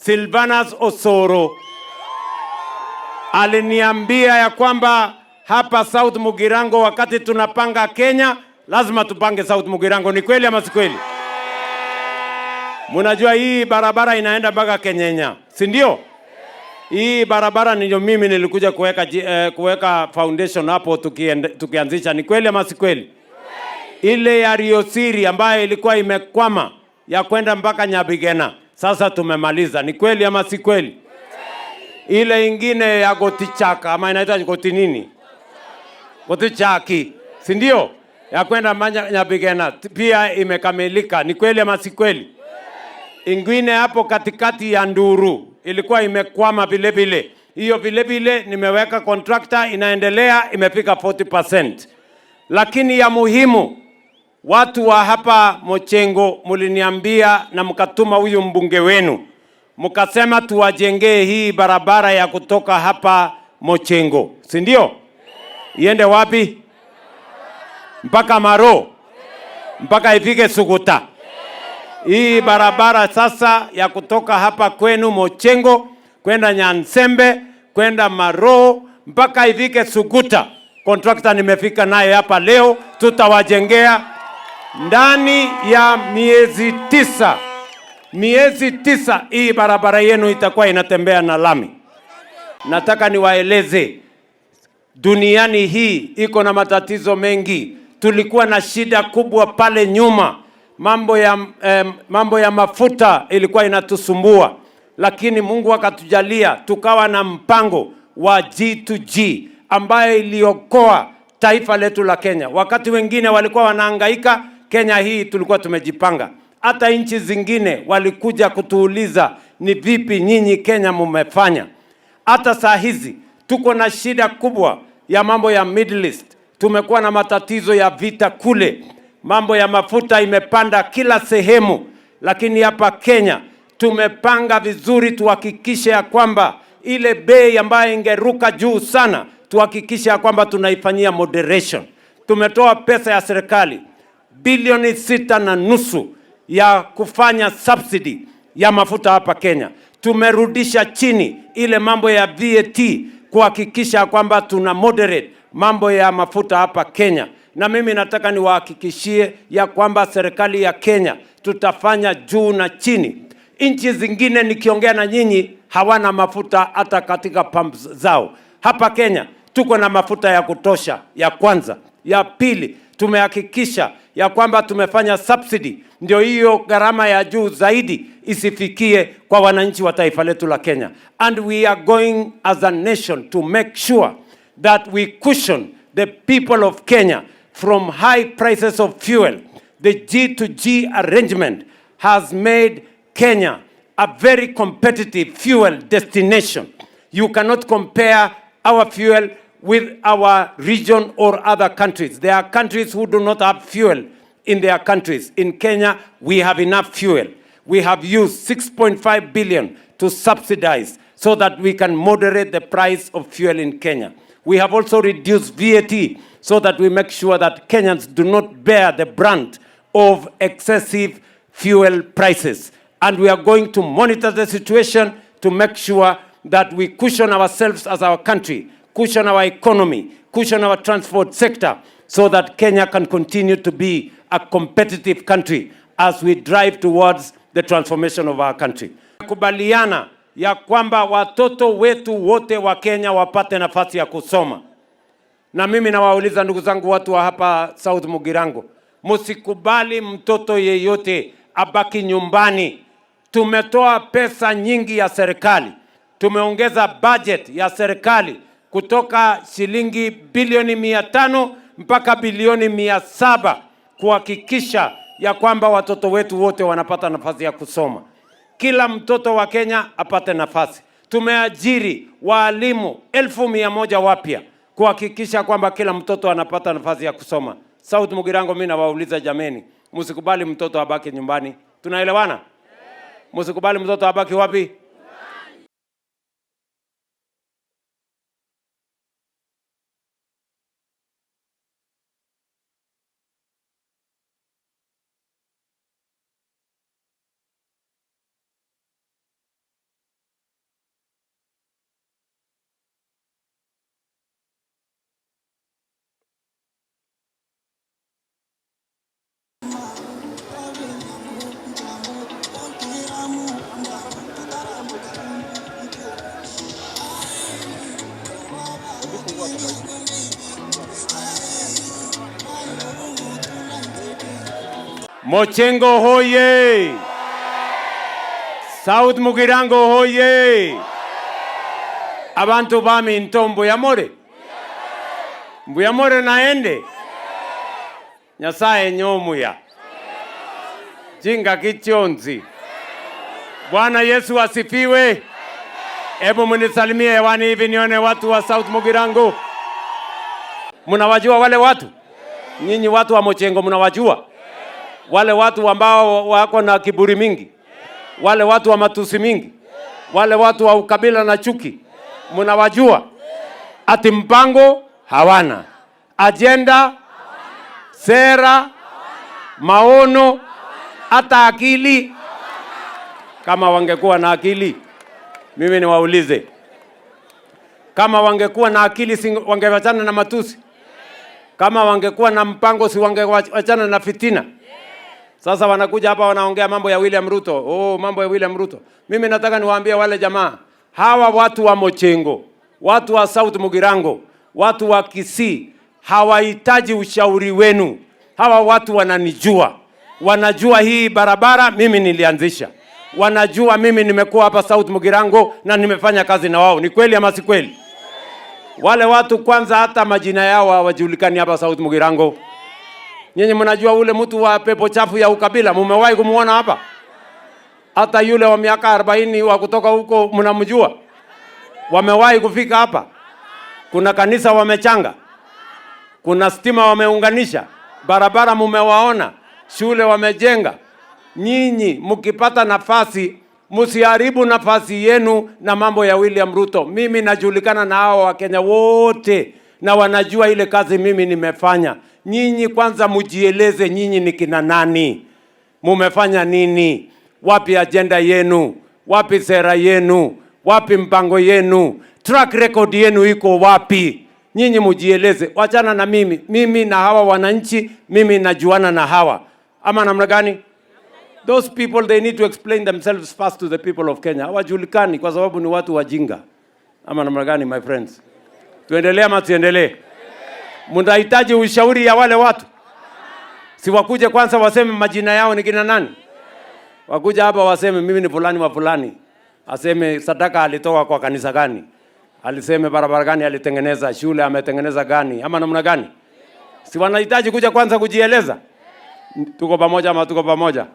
Silvanus Osoro aliniambia ya kwamba hapa South Mugirango, wakati tunapanga Kenya, lazima tupange South Mugirango. Ni kweli ama si kweli? Mnajua hii barabara inaenda mpaka Kenyenya, si ndio? Hii barabara ndio mimi nilikuja kuweka foundation hapo tukianzisha. Ni kweli ama si kweli? Ile ya Riosiri ambayo ilikuwa imekwama ya kwenda mpaka Nyabigena, sasa tumemaliza. Ni kweli ama si kweli? Ile ingine ya Gotichaka ama inaitwa Goti nini? Gotichaki, si ndio? Ya kwenda Nyabigena pia imekamilika. Ni kweli ama si kweli? Ingine hapo katikati ya Nduru ilikuwa imekwama vile vile. Hiyo vile vile nimeweka contractor, inaendelea, imefika 40%. Lakini ya muhimu, watu wa hapa Mochengo muliniambia na mkatuma huyu mbunge wenu, mkasema tuwajengee hii barabara ya kutoka hapa Mochengo, si ndio? Iende wapi? Mpaka Maro, mpaka ifike Suguta. Hii barabara sasa ya kutoka hapa kwenu Mochengo kwenda Nyansembe kwenda Maro mpaka ifike Suguta, contractor nimefika naye hapa leo, tutawajengea ndani ya miezi 9. Miezi 9 hii barabara yenu itakuwa inatembea na lami. Nataka niwaeleze, duniani hii iko na matatizo mengi. Tulikuwa na shida kubwa pale nyuma, mambo ya mafuta ilikuwa inatusumbua, lakini Mungu akatujalia tukawa na mpango wa G2G ambayo iliokoa taifa letu la Kenya. Wakati wengine walikuwa wanahangaika, Kenya hii tulikuwa tumejipanga. Hata nchi zingine walikuja kutuuliza ni vipi nyinyi Kenya mumefanya. Hata saa hizi tuko na shida kubwa ya mambo ya Middle East. Tumekuwa na matatizo ya vita kule. Mambo ya mafuta imepanda kila sehemu, lakini hapa Kenya tumepanga vizuri tuhakikishe ya kwamba ile bei ambayo ingeruka juu sana tuhakikishe ya kwamba tunaifanyia moderation. Tumetoa pesa ya serikali bilioni 6.5 ya kufanya subsidy ya mafuta hapa Kenya. Tumerudisha chini ile mambo ya VAT kuhakikisha kwamba tuna moderate mambo ya mafuta hapa Kenya. Na mimi nataka niwahakikishie ya kwamba serikali ya Kenya tutafanya juu na chini. Nchi zingine nikiongea na nyinyi hawana mafuta hata katika pumps zao. Hapa Kenya tuko na mafuta ya kutosha, ya kwanza. Ya pili, tumehakikisha ya kwamba tumefanya subsidy, ndio hiyo gharama ya juu zaidi isifikie kwa wananchi wa taifa letu la Kenya. And we are going as a nation to make sure that we cushion the people of Kenya from high prices of fuel. The G2G arrangement has made Kenya a very competitive fuel destination. You cannot compare our fuel with our region or other countries. There are countries who do not have fuel in their countries. In Kenya, we have enough fuel. We have used 6.5 billion to subsidize so that we can moderate the price of fuel in Kenya. We have also reduced VAT so that we make sure that Kenyans do not bear the brunt of excessive fuel prices. And we are going to monitor the situation to make sure that we cushion ourselves as our country, cushion our economy, cushion our transport sector, so that Kenya can continue to be a competitive country as we drive towards the transformation of our country. Kubaliana ya kwamba watoto wetu wote wa Kenya wapate nafasi ya kusoma. Na mimi nawauliza ndugu zangu watu wa hapa South Mugirango, msikubali mtoto yeyote abaki nyumbani. Tumetoa pesa nyingi ya serikali, tumeongeza budget ya serikali kutoka shilingi bilioni 500 mpaka bilioni 700 kuhakikisha ya kwamba watoto wetu wote wanapata nafasi ya kusoma. Kila mtoto wa Kenya apate nafasi. Tumeajiri walimu 100,000 wapya kuhakikisha kwamba kila mtoto anapata nafasi ya kusoma. South Mugirango, mimi nawauliza jameni, msikubali mtoto abaki nyumbani. Tunaelewana? Msikubali mtoto abaki wapi? Mochengo hoye! South Mugirango hoye! Abantu baminto, mbuyamore, mbuyamore naende Nyasaye nyomuya chinga kichonzi. Bwana Yesu asifiwe. Hebu munisalimie hewani hivi nione watu wa South Mugirango. Mnawajua wale watu? Nyinyi watu wa Mochengo mnawajua? Wale watu ambao wako na kiburi mingi, wale watu wa matusi mingi, wale watu wa ukabila na chuki, mnawajua? Ati mpango hawana, ajenda, sera, maono, hata akili. Kama wangekuwa na akili, mimi niwaulize, kama wangekuwa na akili, si wangewachana na matusi? Kama wangekuwa na mpango, si wangewachana na fitina? Sasa wanakuja hapa wanaongea mambo ya William Ruto. Oh, mambo ya William Ruto. Mimi nataka niwaambie wale jamaa, hawa watu wa Mochengo, watu wa South Mugirango, watu wa Kisii hawahitaji ushauri wenu. Hawa watu wananijua, wanajua hii barabara mimi nilianzisha, wanajua mimi nimekuwa hapa South Mugirango na nimefanya kazi na wao. Ni kweli ama si kweli? Wale watu kwanza hata majina yao hawajulikani hapa South Mugirango. Nyinyi mnajua ule mtu wa pepo chafu ya ukabila, mumewahi kumuona hapa? Hata yule wa miaka 40 wa kutoka huko mnamjua? Wamewahi kufika hapa? Kuna kanisa wamechanga, kuna stima wameunganisha, barabara mumewaona, shule wamejenga. Nyinyi mkipata nafasi, msiharibu nafasi yenu na mambo ya William Ruto. Mimi najulikana na hao Wakenya wote na wanajua ile kazi mimi nimefanya. Nyinyi kwanza mujieleze, nyinyi ni kina nani? Mumefanya nini? Wapi ajenda yenu? Wapi sera yenu? Wapi mpango yenu? Track record yenu iko wapi? Nyinyi mujieleze, wachana na mimi. Mimi na hawa wananchi, mimi najuana na hawa, ama namna gani? Those people, they need to explain themselves first to the people of Kenya. Hawajulikani kwa sababu ni watu wajinga, ama namna gani, my friends? Tuendelee ama tuendelee? Mnahitaji ushauri ya wale watu? Si wakuje kwanza waseme majina yao ni kina nani? Wakuja hapa waseme mimi ni fulani wa fulani, aseme sadaka alitoka kwa kanisa gani, aliseme barabara gani alitengeneza, shule ametengeneza gani, ama namna gani? Si wanahitaji kuja kwanza kujieleza? Tuko pamoja ama tuko pamoja?